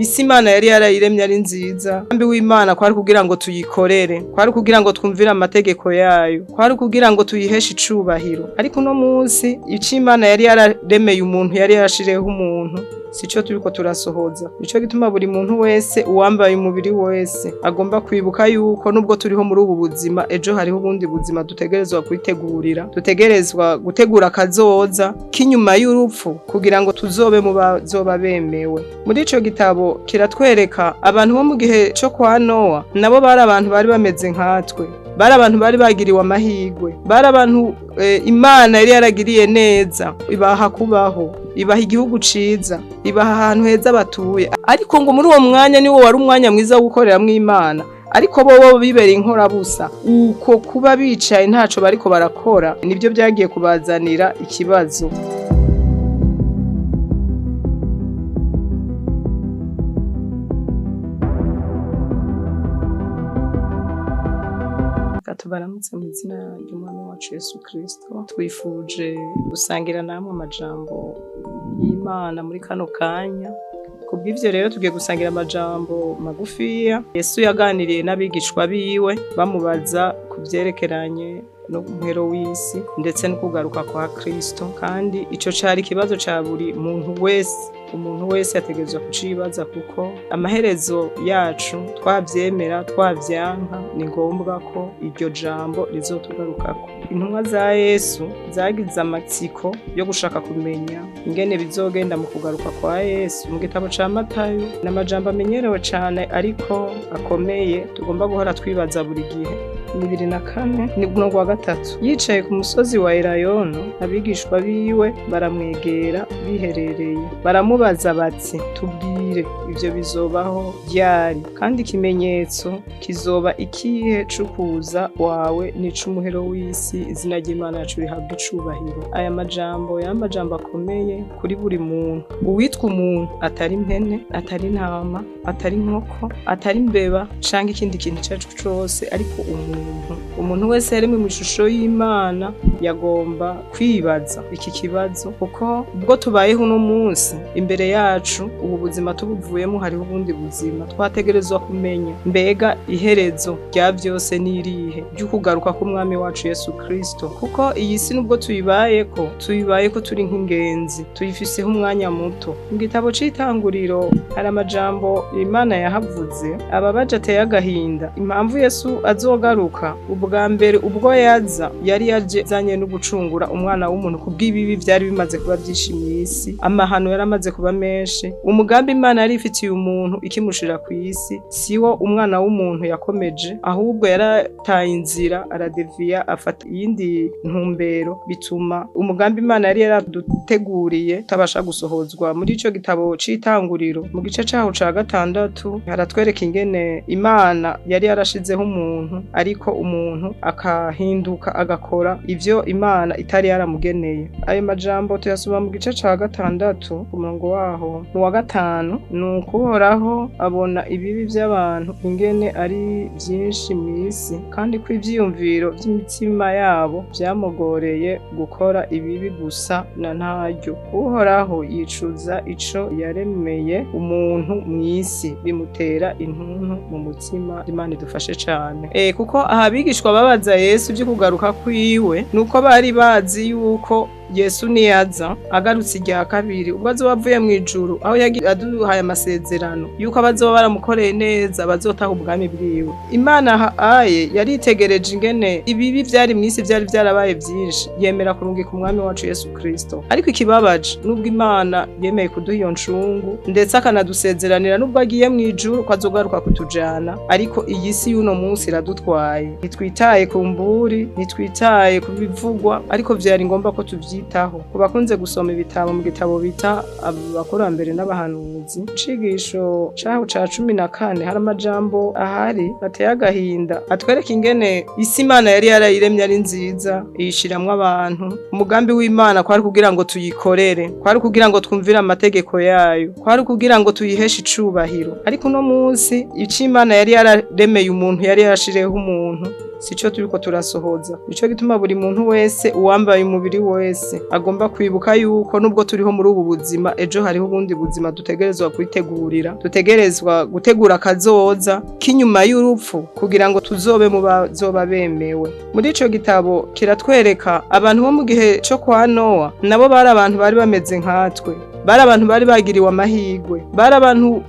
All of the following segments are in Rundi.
Isi Imana yari yarayiremye ari nziza. Umugambi w'Imana kwari kugira ngo tuyikorere, kwari kugira ngo twumvire amategeko yayo, kwari kugira ngo tuyiheshe icubahiro. Ariko uno munsi ico Imana yari yararemeye umuntu, yari yarashireho umuntu, sico turiko turasohoza. Nico gituma buri muntu wese, uwambaye umubiri wese, agomba kwibuka yuko nubwo turiho muri ubu buzima, ejo hariho ubundi buzima dutegerezwa kwitegurira, dutegerezwa gutegura akazoza k'inyuma y'urupfu kugira ngo tuzobe mu bazoba bemewe. Muri ico gitabo kiratwereka abantu bo mu gihe co kwa Nowa, nabo bari abantu bari bameze nkatwe, bari abantu bari bagiriwe amahirwe, bari abantu Imana yari yaragiriye neza, ibaha kubaho, ibaha igihugu ciza, ibaha ahantu heza batuye. Ariko ngo muri uwo mwanya niwo wari umwanya mwiza wo gukoreramwo Imana, ariko bobo bibereye inkorabusa. Uko kuba bicaye ntaco bariko barakora nibyo byagiye kubazanira ikibazo. Tubaramutse mu izina ry'Umwami wacu Yesu Kristo. Twifuje gusangira namwe amajambo y'Imana muri kano kanya. Kubw'ivyo rero tugiye gusangira amajambo magufiya Yesu yaganiriye n'abigishwa biwe bamubaza ku vyerekeranye n'umuhero w'isi ndetse no kugaruka kwa Kristo. Kandi ico cari ikibazo ca buri muntu wese. Umuntu wese yategerezwa kucibaza, kuko amaherezo yacu twavyemera twavyanka, ni ngombwa ko iryo jambo rizotugarukako. Intumwa za Yesu zagize amatsiko yo gushaka kumenya ingene bizogenda mu kugaruka kwa Yesu. Mu gitabo ca Matayo ni amajambo amenyerewe cane ariko akomeye tugomba guhora twibaza buri gihe. 24 ni umurongo wa 3. Yicaye ku musozi wa Elayono, abigishwa biwe baramwegera biherereye, baramubaza bati: tubwire, ivyo bizobaho ryari, kandi ikimenyetso kizoba ikihe c'ukuza wawe n'ic'umuhero w'isi? Izina ry'Imana yacu rihabwa icubahiro. Aya majambo y'amajambo akomeye kuri buri muntu, uwitwa umuntu, atari impene, atari intama, atari inkoko, atari imbeba canke ikindi kintu ico arico cose, ariko umuntu. Umuntu wese yaremwe mu ishusho y'Imana yagomba kwibaza iki kibazo, kuko ubwo tubayeho uno munsi, imbere yacu ubu buzima tubuvuyemo hariho ubundi buzima twategerezwa kumenya. Mbega iherezo rya byose n'irihe ry'ukugaruka k'Umwami wacu Yesu Kristo? Kuko iyi si nubwo tuyibayeko, tuyibayeko turi nk'ingenzi, tuyifiseho umwanya muto. Mu gitabo c'Itanguriro hari amajambo Imana yahavuze ababaje, ateye agahinda. Impamvu Yesu azogaruka ubwa mbere, ubwo yaza yari yajanye no gucungura umwana w'umuntu kubw'ibibi vyari bimaze kuba vyinshi mw'isi, amahano yari amaze kuba menshi. Umugambi Imana yari ifitiye umuntu ikimushira kw'isi siwo umwana w'umuntu yakomeje, ahubwo yarataye inzira, aradeviya, afata iyindi ntumbero, bituma umugambi Imana yari yaraduteguriye utabasha gusohozwa. Muri ico gitabo c'Itanguriro, mu gice caho ca 6, haratwereka ingene Imana yari yarashizeho umuntu, ariko umuntu akahinduka agakora ivyo Imana itari yaramugeneye. Ayo majambo tuyasoma mu gice ca 6, ku murongo waho mu wa 5: nuko Uhoraho abona ibibi vy'abantu ingene ari vyinshi mw'isi, kandi ko ivyiyumviro vy'imitima yabo vyamugoreye gukora ibibi gusa na ntaryo. Uhoraho yicuza ico yaremeye umuntu mw'isi, bimutera intuntu mu mutima. Imana idufashe cane. Kuko aha abigishwa babaza Yesu ivyo kugaruka kwiwe, nuko bari bazi yuko Yesu niyaza agarutse irya kabiri, ubwo azoba avuye mu ijuru aho yagiye aduhaye amasezerano yuko abazoba baramukoreye neza bazotaha ubwami bwiwe. Imana aye yaritegereje ingene ibibi vyari mw'isi vyari vyarabaye vyinshi, yemera kurungika Umwami wacu Yesu Kristo. Ariko ikibabaje, nubwo Imana yemeye kuduha iyo ncungu, ndetse akanadusezeranira nubwo agiye mu ijuru ko azogaruka kutujana, ariko iyi si y'uno munsi iradutwaye. Ntitwitaye ku mburi, ntitwitaye ku bivugwa, ariko vyari ngombwa ko tuvyitaho. Ku bakunze gusoma ibitabo, mu gitabo bita Abakurambere n'Abahanuzi, icigisho caho ca 14, hari amajambo ahari ateye agahinda atwereka ingene isi Imana yari yarayiremye ari nziza, iyishiramwo abantu. Umugambi w'Imana kwari kugira ngo tuyikorere, kwari kugira ngo twumvire amategeko yayo, kwari kugira ngo tuyiheshe icubahiro. Ariko uno munsi ico Imana yari yararemeye umuntu, yari yarashireho umuntu, sico turiko turasohoza. Nico gituma buri muntu wese, uwambaye umubiri wese, wese agomba kwibuka yuko nubwo turiho muri ubu buzima, ejo hariho ubundi buzima dutegerezwa kwitegurira, dutegerezwa gutegura akazoza k'inyuma y'urupfu kugira ngo tuzobe mu bazoba bemewe. Muri ico gitabo kiratwereka abantu bo mu gihe co kwa Nowa, nabo bari abantu bari bameze nkatwe, bari abantu bari bagiriwe amahirwe, bari abantu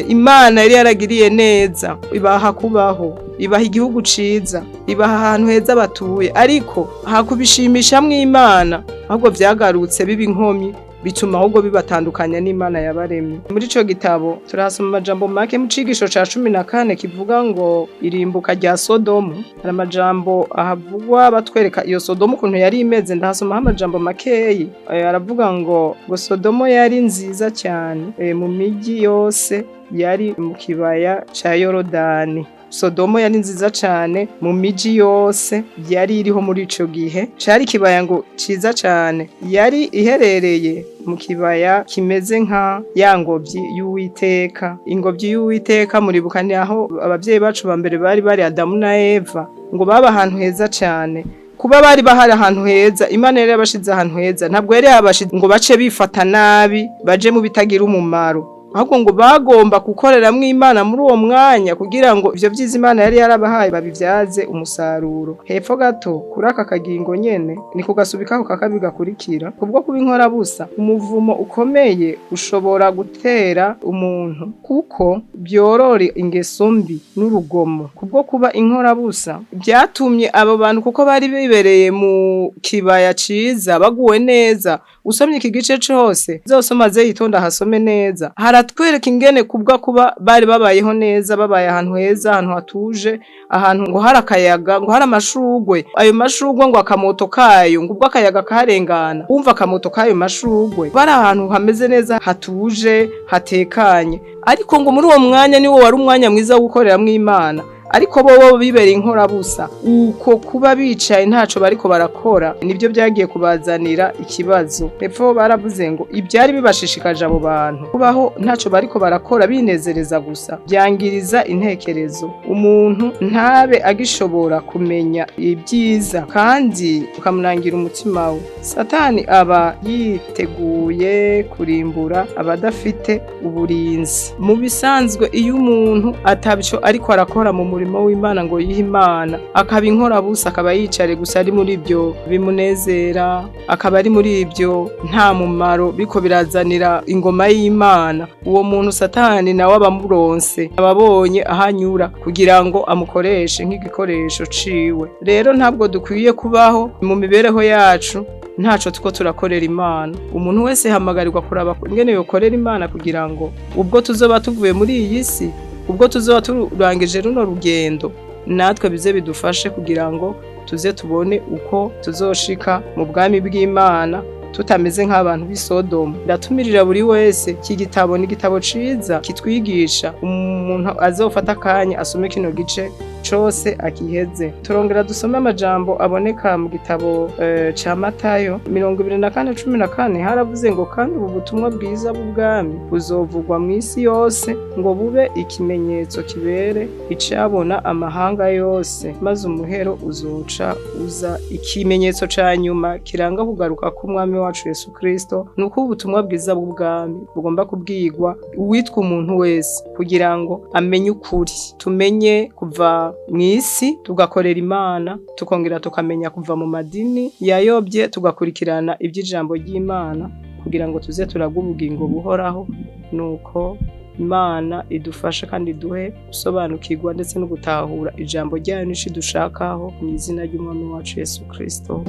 Imana yari yaragiriye neza, ibaha kubaho, ibaha igihugu ciza, ibaha ahantu heza batuye, ariko hakubishimishamwo Imana, ahubwo vyagarutse biba inkomyi, bituma ahubwo bibatandukanya n'Imana yabaremye. Muri ico gitabo turahasoma amajambo make mu cigisho ca 14 kivuga ngo irimbuka rya Sodomu. Hari amajambo ahavugwa batwereka iyo Sodomu ukuntu yari imeze. Ndahasomaho amajambo makeyi. Aravuga ngo Sodomo yari nziza cyane mu miji yose yari mu kibaya ca Yorodani. Sodomo yari nziza cane mu miji yose yari iriho muri ico gihe, cari ikibaya ngo ciza cane, yari iherereye mu kibaya kimeze nka ya ngobyi y'Uwiteka. Ingobyi y'Uwiteka muribuka ni aho abavyeyi bacu ba mbere bari bari, Adamu na Eva, ngo baba ahantu heza cane. Kuba bari bahari ahantu heza, Imana yari yabashize ahantu heza, ntabwo yari yabashize ngo bace bifata nabi, baje mu bitagira umumaro, ahubwo ngo bagomba gukoreramwo Imana muri uwo mwanya kugira ngo ivyo vyiza Imana yari yarabahaye babivyaze umusaruro. Hepfo gato kuri aka kagingo nyene ni kugasubikako kakabi gakurikira: kubwo kuba inkorabusa, umuvumo ukomeye ushobora gutera umuntu kuko byorora ingeso mbi n'urugomo. Kubwo kuba inkorabusa byatumye abo bantu, kuko bari bibereye mu kibaya ciza baguwe neza. Usomye iki gice cose, uzosoma aze yitonda ahasome neza, haratwereka ingene kubwa kuba bari babayeho neza, babaye ahantu heza, ahantu hatuje, ahantu ngo hari akayaga, ngo hari amashurwe, ayo mashurwe ngo akamoto kayo, ngo ubwo akayaga karengana wumva akamoto kayo mashurwe, bari ahantu hameze neza, hatuje, hatekanye. Ariko ngo muri uwo mwanya niwo wari umwanya mwiza wo gukoreramwo Imana, ariko bobo bibereye inkorabusa. Uko kuba bicaye ntaco bariko barakora nibyo byagiye kubazanira ikibazo. Hepfo baravuze ngo ibyari bibashishikaje abo bantu kubaho ntaco bariko barakora, binezereza gusa, byangiriza intekerezo umuntu, ntabe agishobora kumenya ibyiza kandi ukamunangira umutima we. Satani aba yiteguye kurimbura abadafite uburinzi. Mu bisanzwe, iyo umuntu atabyo ariko arakora mu murimo w'Imana, ngo yihe Imana, akaba inkorabusa, akaba yicare gusa ari muri ibyo bimunezera, akaba ari muri ibyo nta mumaro biko birazanira ingoma y'Imana, uwo muntu Satani nawe aba amuronse, aba abonye aho anyura kugira ngo amukoreshe nk'igikoresho ciwe. Rero ntabwo dukwiye kubaho mu mibereho yacu ntaco tuko turakorera Imana. Umuntu wese hamagarirwa kuraba ingene yokorera Imana kugira ngo ubwo tuzoba tuvuye muri iyi si, ubwo tuzoba turangije runo rugendo, natwe bize bidufashe kugira ngo tuze tubone uko tuzoshika mu bwami bw'Imana tutameze nk'abantu b'i Sodomu. Ndatumirira buri wese, iki gitabo ni igitabo ciza kitwigisha. Umuntu azofata akanya asome kino gice cose akiheze. Turongera dusome amajambo aboneka mu gitabo ca Matayo 24:14. Haravuze ngo: "Kandi ubu butumwa bwiza bw'ubwami buzovugwa mu isi yose ngo bube ikimenyetso kibere icabona amahanga yose, maze umuhero uzoca uza." Ikimenyetso ca nyuma kiranga kugaruka k'umwami wacu Yesu Kristo ni uko ubutumwa bwiza bw'ubwami bugomba kubwirwa uwitwa umuntu wese kugira ngo amenye ukuri, tumenye kuva mu isi tugakorera Imana, tukongera tukamenya kuva mu madini yayobye, tugakurikirana iby'ijambo ry'Imana kugira ngo tuze turagwe ubugingo buhoraho. Nuko Imana idufashe kandi iduhe gusobanukirwa ndetse no gutahura ijambo ryayo n'ico idushakaho, mu izina ry'umwami wacu Yesu Kristo.